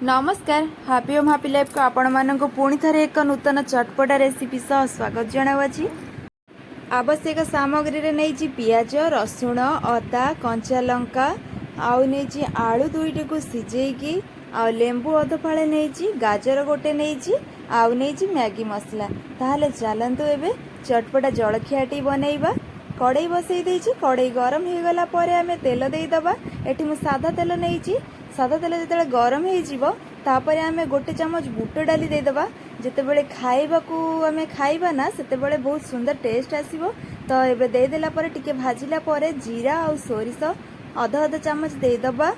ନମସ୍କାର, happy home happy ଲାଇଫ୍କୁ ଆପଣମାନଙ୍କୁ ପୁଣି ଥରେ ଏକ ନୂତନ ଚଟପଟା ରେସିପି ସହ ସ୍ୱାଗତ ଜଣାଉଅଛି। ଆବଶ୍ୟକ ସାମଗ୍ରୀରେ ନେଇଛି ପିଆଜ, ରସୁଣ, ଅଦା, କଞ୍ଚା ଲଙ୍କା, ଆଉ ନେଇଛି ଆଳୁ ଦୁଇଟିକୁ ସିଝେଇକି, ଆଉ ଲେମ୍ବୁ ଅଧ ଫାଳେ ନେଇଛି, ଗାଜର ଗୋଟେ ନେଇଛି, ଆଉ ନେଇଛି ମ୍ୟାଗି ମସଲା। ତାହେଲେ ଚାଲନ୍ତୁ, ଏବେ ଚଟପଟା ଜଳଖିଆଟି ବନେଇବା। କଡ଼େଇ ବସେଇ ଦେଇଛି। କଡ଼େଇ ଗରମ ହେଇଗଲା ପରେ ଆମେ ତେଲ ଦେଇଦେବା। ଏଠି ମୁଁ ସାଧା ତେଲ ନେଇଛି। ସାଧା ତେଲ ଯେତେବେଳେ ଗରମ ହେଇଯିବ, ତାପରେ ଆମେ ଗୋଟେ ଚାମଚ ବୁଟ ଡାଲି ଦେଇଦେବା। ଯେତେବେଳେ ଖାଇବାକୁ ଆମେ ଖାଇବା ନା, ସେତେବେଳେ ବହୁତ ସୁନ୍ଦର ଟେଷ୍ଟ ଆସିବ। ତ ଏବେ ଦେଇଦେଲା ପରେ ଟିକେ ଭାଜିଲା ପରେ ଜିରା ଆଉ ସୋରିଷ ଅଧ ଅଧ ଚାମଚ ଦେଇଦେବା।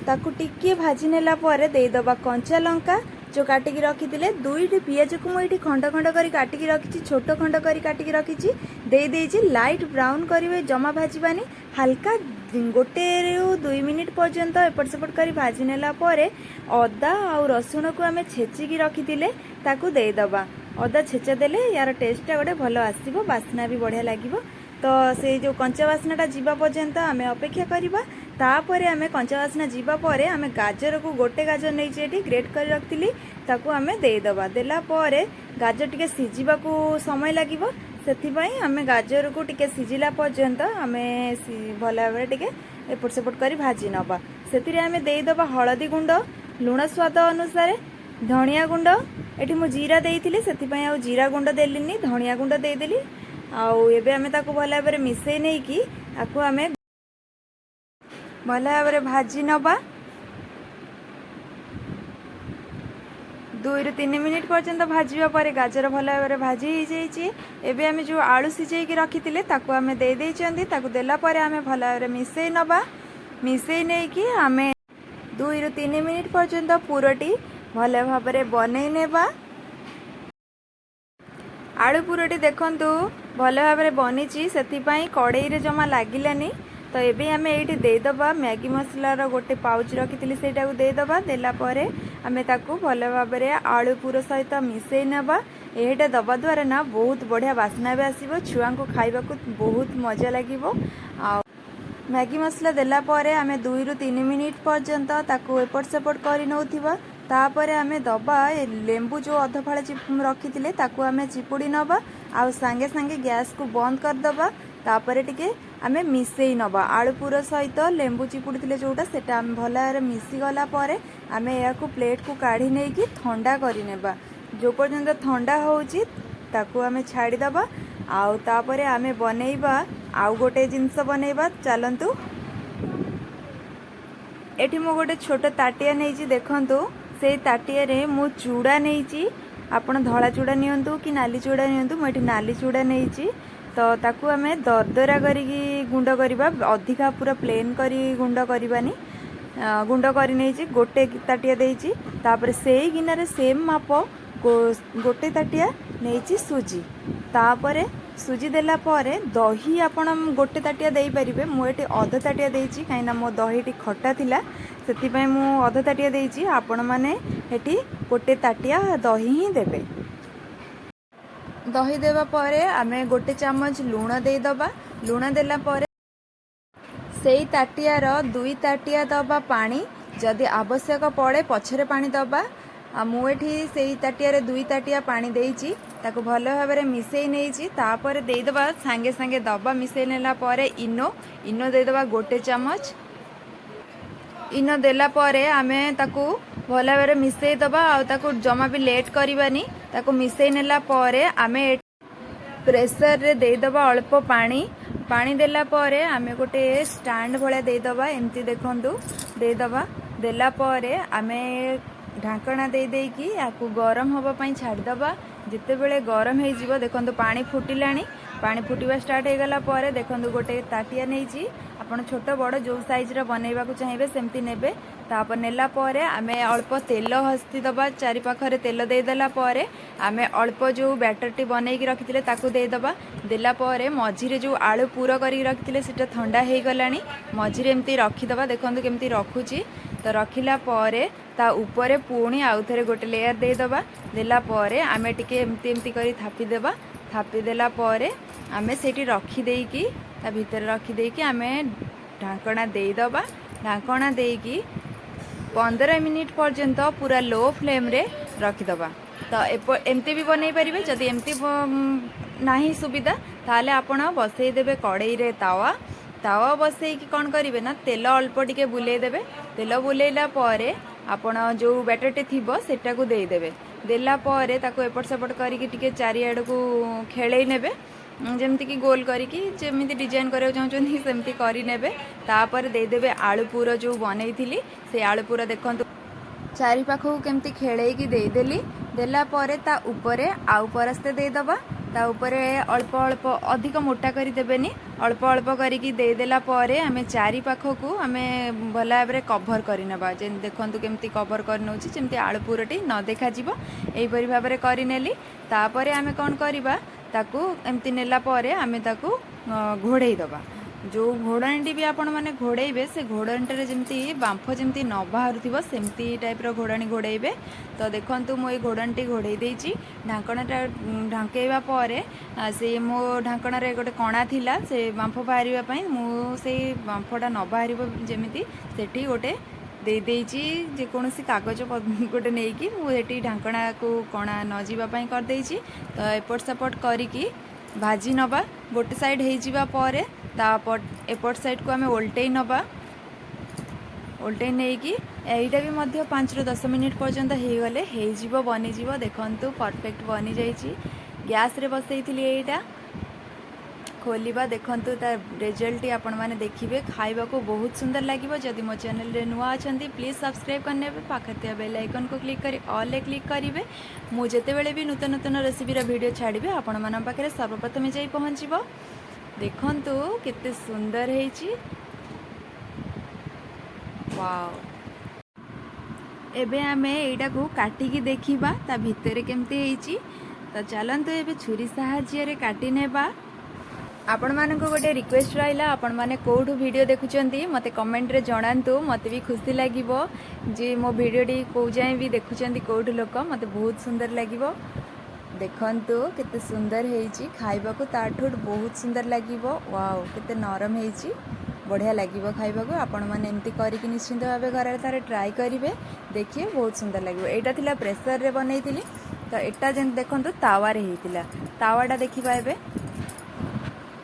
ତାକୁ ଟିକିଏ ଭାଜି ନେଲା ପରେ ଦେଇଦେବା କଞ୍ଚା ଲଙ୍କା ଯେଉଁ କାଟିକି ରଖିଥିଲେ। ଦୁଇଟି ପିଆଜକୁ ମୁଁ ଏଇଠି ଖଣ୍ଡ ଖଣ୍ଡ କରି କାଟିକି ରଖିଛି, ଛୋଟ ଖଣ୍ଡ କରି କାଟିକି ରଖିଛି, ଦେଇଦେଇଛି। ଲାଇଟ୍ ବ୍ରାଉନ୍ କରିବେ, ଜମା ଭାଜିବାନି, ହାଲକା 1ରୁ 2 ମିନିଟ୍ ପର୍ଯ୍ୟନ୍ତ ଏପଟ ସେପଟ କରି ଭାଜି ନେଲା ପରେ ଅଦା ଆଉ ରସୁଣକୁ ଆମେ ଛେଚିକି ରଖିଥିଲେ, ତାକୁ ଦେଇଦେବା। ଅଦା ଛେଚା ଦେଲେ ୟାର ଟେଷ୍ଟଟା ଗୋଟେ ଭଲ ଆସିବ, ବାସ୍ନା ବି ବଢ଼ିଆ ଲାଗିବ। ତ ସେଇ ଯେଉଁ କଞ୍ଚା ବାସ୍ନାଟା ଯିବା ପର୍ଯ୍ୟନ୍ତ ଆମେ ଅପେକ୍ଷା କରିବା। ତାପରେ ଆମେ କଞ୍ଚା ବାସ୍ନା ଯିବା ପରେ ଆମେ ଗାଜରକୁ, ଗୋଟେ ଗାଜର ନେଇଛି ଏଠି, ଗ୍ରେଟ୍ କରି ରଖିଥିଲି, ତାକୁ ଆମେ ଦେଇଦେବା। ଦେଲା ପରେ ଗାଜର ଟିକେ ସିଝିବାକୁ ସମୟ ଲାଗିବ। ସେଥିପାଇଁ ଆମେ ଗାଜରକୁ ଟିକେ ସିଝିଲା ପର୍ଯ୍ୟନ୍ତ ଆମେ ଭଲ ଭାବରେ ଟିକେ ଏପଟ ସେପଟ କରି ଭାଜି ନେବା। ସେଥିରେ ଆମେ ଦେଇଦେବା ହଳଦୀ ଗୁଣ୍ଡ, ଲୁଣ ସ୍ୱାଦ ଅନୁସାରେ, ଧଣିଆ ଗୁଣ୍ଡ। ଏଠି ମୁଁ ଜିରା ଦେଇଥିଲି, ସେଥିପାଇଁ ଆଉ ଜିରା ଗୁଣ୍ଡ ଦେଲିନି, ଧଣିଆ ଗୁଣ୍ଡ ଦେଇଦେଲି। ଆଉ ଏବେ ଆମେ ତାକୁ ଭଲ ଭାବରେ ମିଶେଇ ନେଇକି ତାକୁ ଆମେ ଭଲ ଭାବରେ ଭାଜି ନେବା। 2ରୁ 3 ମିନିଟ୍ ପର୍ଯ୍ୟନ୍ତ ଭାଜିବା ପରେ ଗାଜର ଭଲ ଭାବରେ ଭାଜି ହେଇଯାଇଛି। ଏବେ ଆମେ ଯେଉଁ ଆଳୁ ସିଝେଇକି ରଖିଥିଲେ, ତାକୁ ଆମେ ଦେଇ ଦେଇଛନ୍ତି। ତାକୁ ଦେଲା ପରେ ଆମେ ଭଲ ଭାବରେ ମିଶେଇ ନେବା। ମିଶେଇ ନେଇକି ଆମେ 2ରୁ 3 ମିନିଟ୍ ପର୍ଯ୍ୟନ୍ତ ପୁରଟି ଭଲ ଭାବରେ ବନେଇ ନେବା। ଆଳୁ ପୁରଟି ଦେଖନ୍ତୁ, ଭଲ ଭାବରେ ବନିଛି, ସେଥିପାଇଁ କଡ଼େଇରେ ଜମା ଲାଗିଲାନି। ତ ଏବେ ଆମେ ଏଇଠି ଦେଇଦେବା ମ୍ୟାଗି ମସଲାର ଗୋଟେ ପାଉଚ୍ ରଖିଥିଲି, ସେଇଟାକୁ ଦେଇଦେବା। ଦେଲା ପରେ ଆମେ ତାକୁ ଭଲ ଭାବରେ ଆଳୁ ପୁର ସହିତ ମିଶେଇ ନେବା। ଏଇଟା ଦେବା ଦ୍ୱାରା ନା ବହୁତ ବଢ଼ିଆ ବାସ୍ନା ବି ଆସିବ, ଛୁଆଙ୍କୁ ଖାଇବାକୁ ବହୁତ ମଜା ଲାଗିବ। ଆଉ ମ୍ୟାଗି ମସଲା ଦେଲା ପରେ ଆମେ 2ରୁ 3 ମିନିଟ୍ ପର୍ଯ୍ୟନ୍ତ ତାକୁ ଏପଟ ସେପଟ କରି ନେଉଥିବା। ତାପରେ ଆମେ ଦବା ଏ ଲେମ୍ବୁ ଯେଉଁ ଅଧ ଫାଳ ରଖିଥିଲେ, ତାକୁ ଆମେ ଚିପୁଡ଼ି ନେବା ଆଉ ସାଙ୍ଗେ ସାଙ୍ଗେ ଗ୍ୟାସକୁ ବନ୍ଦ କରିଦେବା। ତାପରେ ଟିକେ ଆମେ ମିଶେଇ ନେବା। ଆଳୁ ପୁର ସହିତ ଲେମ୍ବୁ ଚିପୁଡ଼ିଥିଲେ ଯେଉଁଟା, ସେଟା ଆମେ ଭଲ ଭାବରେ ମିଶିଗଲା ପରେ ଆମେ ଏହାକୁ ପ୍ଲେଟକୁ କାଢ଼ି ନେଇକି ଥଣ୍ଡା କରିନେବା। ଯେଉଁ ପର୍ଯ୍ୟନ୍ତ ଥଣ୍ଡା ହେଉଛି, ତାକୁ ଆମେ ଛାଡ଼ିଦେବା। ଆଉ ତାପରେ ଆମେ ବନେଇବା, ଆଉ ଗୋଟେ ଜିନିଷ ବନେଇବା। ଚାଲନ୍ତୁ, ଏଠି ମୁଁ ଗୋଟେ ଛୋଟ ତାଟିଆ ନେଇଛି। ଦେଖନ୍ତୁ, ସେଇ ତାଟିଆରେ ମୁଁ ଚୁଡ଼ା ନେଇଛି। ଆପଣ ଧଳା ଚୁଡ଼ା ନିଅନ୍ତୁ କି ନାଲି ଚୁଡ଼ା ନିଅନ୍ତୁ, ମୁଁ ଏଠି ନାଲି ଚୁଡ଼ା ନେଇଛି। ତ ତାକୁ ଆମେ ଦରଦରା କରିକି ଗୁଣ୍ଡ କରିବା, ଅଧିକା ପୁରା ପ୍ଲେନ୍ କରି ଗୁଣ୍ଡ କରିବାନି। ଗୁଣ୍ଡ କରି ନେଇଛି, ଗୋଟେ ତାଟିଆ ଦେଇଛି। ତାପରେ ସେଇ ଗିନାରେ ସେମ୍ ମାପ ଗୋଟେ ତାଟିଆ ନେଇଛି ସୁଜି। ତାପରେ ସୁଜି ଦେଲା ପରେ ଦହି ଆପଣ ଗୋଟେ ତାଟିଆ ଦେଇପାରିବେ। ମୁଁ ଏଠି ଅଧ ତାଟିଆ ଦେଇଛି, କାହିଁକିନା ମୋ ଦହିଟି ଖଟା ଥିଲା, ସେଥିପାଇଁ ମୁଁ ଅଧ ତାଟିଆ ଦେଇଛି। ଆପଣମାନେ ଏଠି ଗୋଟେ ତାଟିଆ ଦହି ହିଁ ଦେବେ। ଦହି ଦେବା ପରେ ଆମେ ଗୋଟେ ଚାମଚ ଲୁଣ ଦେଇଦେବା। ଲୁଣ ଦେଲା ପରେ ସେଇ ତାଟିଆର ଦୁଇ ତାଟିଆ ଦେବା ପାଣି। ଯଦି ଆବଶ୍ୟକ ପଡ଼େ, ପଛରେ ପାଣି ଦେବା। ଆଉ ମୁଁ ଏଠି ସେଇ ତାଟିଆରେ ଦୁଇ ତାଟିଆ ପାଣି ଦେଇଛି। ତାକୁ ଭଲ ଭାବରେ ମିଶେଇ ନେଇଛି। ତାପରେ ଦେଇଦେବା, ସାଙ୍ଗେ ସାଙ୍ଗେ ଦେବା, ମିଶେଇ ନେଲା ପରେ ଇନୋ। ଇନୋ ଦେଇଦେବା ଗୋଟେ ଚାମଚ। ଇନୋ ଦେଲା ପରେ ଆମେ ତାକୁ ଭଲ ଭାବରେ ମିଶେଇ ଦେବା ଆଉ ତାକୁ ଜମା ବି ଲେଟ୍ କରିବାନି। ତାକୁ ମିଶେଇ ନେଲା ପରେ ଆମେ ପ୍ରେସରରେ ଦେଇଦେବା ଅଳ୍ପ ପାଣି। ପାଣି ଦେଲା ପରେ ଆମେ ଗୋଟେ ଷ୍ଟାଣ୍ଡ ଭଳିଆ ଦେଇଦେବା, ଏମିତି ଦେଖନ୍ତୁ ଦେଇଦେବା। ଦେଲା ପରେ ଆମେ ଢାଙ୍କଣା ଦେଇ ଦେଇକି ୟାକୁ ଗରମ ହେବା ପାଇଁ ଛାଡ଼ିଦେବା। ଯେତେବେଳେ ଗରମ ହେଇଯିବ, ଦେଖନ୍ତୁ ପାଣି ଫୁଟିଲାଣି। ପାଣି ଫୁଟିବା ଷ୍ଟାର୍ଟ ହେଇଗଲା ପରେ ଦେଖନ୍ତୁ, ଗୋଟେ ତାଟିଆ ନେଇଛି। ଆପଣ ଛୋଟ ବଡ଼ ଯେଉଁ ସାଇଜ୍ର ବନେଇବାକୁ ଚାହିଁବେ, ସେମିତି ନେବେ। ତାପରେ ନେଲା ପରେ ଆମେ ଅଳ୍ପ ତେଲ ଘଷି ଦେବା ଚାରିପାଖରେ। ତେଲ ଦେଇଦେଲା ପରେ ଆମେ ଅଳ୍ପ ଯେଉଁ ବ୍ୟାଟରଟି ବନେଇକି ରଖିଥିଲେ, ତାକୁ ଦେଇଦେବା। ଦେଲା ପରେ ମଝିରେ ଯେଉଁ ଆଳୁ ପୁର କରିକି ରଖିଥିଲେ, ସେଟା ଥଣ୍ଡା ହେଇଗଲାଣି, ମଝିରେ ଏମିତି ରଖିଦେବା। ଦେଖନ୍ତୁ କେମିତି ରଖୁଛି। ତ ରଖିଲା ପରେ ତା ଉପରେ ପୁଣି ଆଉ ଥରେ ଗୋଟେ ଲେୟାର ଦେଇଦେବା। ଦେଲା ପରେ ଆମେ ଟିକେ ଏମିତି ଏମିତି କରି ଥାପିଦେବା। ଥାପି ଦେଲା ପରେ ଆମେ ସେଇଠି ରଖିଦେଇକି, ତା ଭିତରେ ରଖିଦେଇକି ଆମେ ଢାଙ୍କଣା ଦେଇଦେବା। ଢାଙ୍କଣା ଦେଇକି 15 ମିନିଟ୍ ପର୍ଯ୍ୟନ୍ତ ପୁରା ଲୋ ଫ୍ଲେମ୍ରେ ରଖିଦେବା। ତ ଏମିତି ବି ବନେଇ ପାରିବେ। ଯଦି ଏମିତି ନାହିଁ ସୁବିଧା, ତାହେଲେ ଆପଣ ବସେଇ ଦେବେ କଡ଼େଇରେ ତାୱା। ତାୱା ବସେଇକି କ'ଣ କରିବେ ନା, ତେଲ ଅଳ୍ପ ଟିକେ ବୁଲେଇ ଦେବେ। ତେଲ ବୁଲେଇଲା ପରେ ଆପଣ ଯେଉଁ ବ୍ୟାଟରଟି ଥିବ, ସେଟାକୁ ଦେଇଦେବେ। ଦେଲା ପରେ ତାକୁ ଏପଟ ସେପଟ କରିକି ଟିକେ ଚାରିଆଡ଼କୁ ଖେଳେଇ ନେବେ, ଯେମିତିକି ଗୋଲ କରିକି ଯେମିତି ଡିଜାଇନ୍ କରିବାକୁ ଚାହୁଁଛନ୍ତି, ସେମିତି କରିନେବେ। ତାପରେ ଦେଇଦେବେ ଆଳୁ ପୁର ଯେଉଁ ବନେଇଥିଲି, ସେଇ ଆଳୁ ପୁର। ଦେଖନ୍ତୁ, ଚାରି ପାଖକୁ କେମିତି ଖେଳେଇକି ଦେଇଦେଲି। ଦେଲା ପରେ ତା ଉପରେ ଆଉ ପରସ୍ତେ ଦେଇଦେବା। ତା ଉପରେ ଅଳ୍ପ ଅଳ୍ପ, ଅଧିକ ମୋଟା କରି ଦେବେନି, ଅଳ୍ପ ଅଳ୍ପ କରିକି ଦେଇଦେଲା ପରେ ଆମେ ଚାରି ପାଖକୁ ଆମେ ଭଲ ଭାବରେ କଭର୍ କରିନେବା। ଯେମିତି ଦେଖନ୍ତୁ, କେମିତି କଭର୍ କରିନେଉଛି, ଯେମିତି ଆଳୁ ପୁରଟି ନ ଦେଖାଯିବ। ଏହିପରି ଭାବରେ କରିନେଲି। ତାପରେ ଆମେ କ'ଣ କରିବା? ତାକୁ ଏମିତି ନେଲା ପରେ ଆମେ ତାକୁ ଘୋଡ଼େଇ ଦେବା। ଯେଉଁ ଘୋଡ଼ଣୀଟି ବି ଆପଣମାନେ ଘୋଡ଼େଇବେ, ସେ ଘୋଡ଼ଣୀଟାରେ ଯେମିତି ବାମ୍ଫ ଯେମିତି ନ ବାହାରୁଥିବ, ସେମିତି ଟାଇପ୍ର ଘୋଡ଼ଣୀ ଘୋଡ଼େଇବେ। ତ ଦେଖନ୍ତୁ, ମୁଁ ଏଇ ଘୋଡ଼ଣୀଟି ଘୋଡ଼େଇ ଦେଇଛି। ଢାଙ୍କଣାଟା ଢାଙ୍କେଇବା ପରେ ସେ ମୋ ଢାଙ୍କଣାରେ ଗୋଟେ କଣା ଥିଲା, ସେ ବାମ୍ଫ ବାହାରିବା ପାଇଁ। ମୁଁ ସେଇ ବାମ୍ଫଟା ନ ବାହାରିବ ଯେମିତି, ସେଠି ଗୋଟେ ଦେଇଦେଇଛି। ଯେକୌଣସି କାଗଜ ଗୋଟେ ନେଇକି ମୁଁ ସେଠି ଢାଙ୍କଣାକୁ କଣା ନ ଯିବା ପାଇଁ କରିଦେଇଛି। ତ ଏପଟ ସେପଟ କରିକି ଭାଜି ନେବା। ଗୋଟେ ସାଇଡ଼୍ ହେଇଯିବା ପରେ ତା ଏପଟ ସାଇଡ଼୍କୁ ଆମେ ଓଲଟେଇ ନେବା। ଓଲଟେଇ ନେଇକି ଏଇଟା ବି ମଧ୍ୟ 5ରୁ 10 ମିନିଟ୍ ପର୍ଯ୍ୟନ୍ତ ହେଇଗଲେ ହେଇଯିବ, ବନିଯିବ। ଦେଖନ୍ତୁ, ପରଫେକ୍ଟ ବନିଯାଇଛି। ଗ୍ୟାସ୍ରେ ବସେଇଥିଲି ଏଇଟା। ଖୋଲିବା, ଦେଖନ୍ତୁ ତା ରେଜଲ୍ଟଟି ଆପଣମାନେ ଦେଖିବେ, ଖାଇବାକୁ ବହୁତ ସୁନ୍ଦର ଲାଗିବ। ଯଦି ମୋ ଚ୍ୟାନେଲରେ ନୂଆ ଅଛନ୍ତି, ପ୍ଲିଜ୍ ସବସ୍କ୍ରାଇବ୍ କରିନେବେ। ପାଖରେ ଥିବା ବେଲ୍ ଆଇକନ୍କୁ କ୍ଲିକ୍ କରି ଅଲ୍ରେ କ୍ଲିକ୍ କରିବେ। ମୁଁ ଯେତେବେଳେ ବି ନୂତନ ନୂତନ ରେସିପିର ଭିଡ଼ିଓ ଛାଡ଼ିବି, ଆପଣମାନଙ୍କ ପାଖରେ ସର୍ବପ୍ରଥମେ ଯାଇ ପହଞ୍ଚିବ। ଦେଖନ୍ତୁ, କେତେ ସୁନ୍ଦର ହେଇଛି। ୱାଓ! ଏବେ ଆମେ ଏଇଟାକୁ କାଟିକି ଦେଖିବା, ତା ଭିତରେ କେମିତି ହେଇଛି। ତ ଚାଲନ୍ତୁ, ଏବେ ଛୁରୀ ସାହାଯ୍ୟରେ କାଟି ନେବା। ଆପଣମାନଙ୍କୁ ଗୋଟେ ରିକ୍ୱେଷ୍ଟ ରହିଲା, ଆପଣମାନେ କେଉଁଠୁ ଭିଡ଼ିଓ ଦେଖୁଛନ୍ତି, ମୋତେ କମେଣ୍ଟରେ ଜଣାନ୍ତୁ। ମୋତେ ବି ଖୁସି ଲାଗିବ ଯେ ମୋ ଭିଡ଼ିଓଟି କେଉଁ ଯାଏଁ ବି ଦେଖୁଛନ୍ତି, କେଉଁଠୁ ଲୋକ, ମୋତେ ବହୁତ ସୁନ୍ଦର ଲାଗିବ। ଦେଖନ୍ତୁ, କେତେ ସୁନ୍ଦର ହେଇଛି। ଖାଇବାକୁ ତାଠୁ ବହୁତ ସୁନ୍ଦର ଲାଗିବ। ୱାଓ, କେତେ ନରମ ହେଇଛି, ବଢ଼ିଆ ଲାଗିବ ଖାଇବାକୁ। ଆପଣମାନେ ଏମିତି କରିକି ନିଶ୍ଚିନ୍ତ ଭାବେ ଘରେ ଥରେ ଟ୍ରାଏ କରିବେ, ଦେଖିବେ ବହୁତ ସୁନ୍ଦର ଲାଗିବ। ଏଇଟା ଥିଲା ପ୍ରେସରରେ ବନେଇଥିଲି। ତ ଏଇଟା ଯେମିତି ଦେଖନ୍ତୁ, ତାୱାରେ ହେଇଥିଲା। ତାୱାଟା ଦେଖିବା ଏବେ।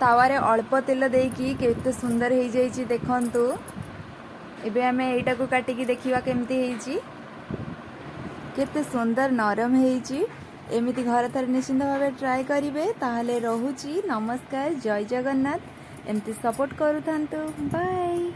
ତାୱାରେ ଅଳ୍ପ ତେଲ ଦେଇକି କେତେ ସୁନ୍ଦର ହେଇଯାଇଛି, ଦେଖନ୍ତୁ। ଏବେ ଆମେ ଏଇଟାକୁ କାଟିକି ଦେଖିବା କେମିତି ହେଇଛି। କେତେ ସୁନ୍ଦର ନରମ ହେଇଛି। ଏମିତି ଘରେ ଥରେ ନିଶ୍ଚିନ୍ତ ଭାବେ ଟ୍ରାଏ କରିବେ। ତାହେଲେ ରହୁଛି, ନମସ୍କାର, ଜୟ ଜଗନ୍ନାଥ। ଏମିତି ସପୋର୍ଟ କରୁଥାନ୍ତୁ। ବାଏ।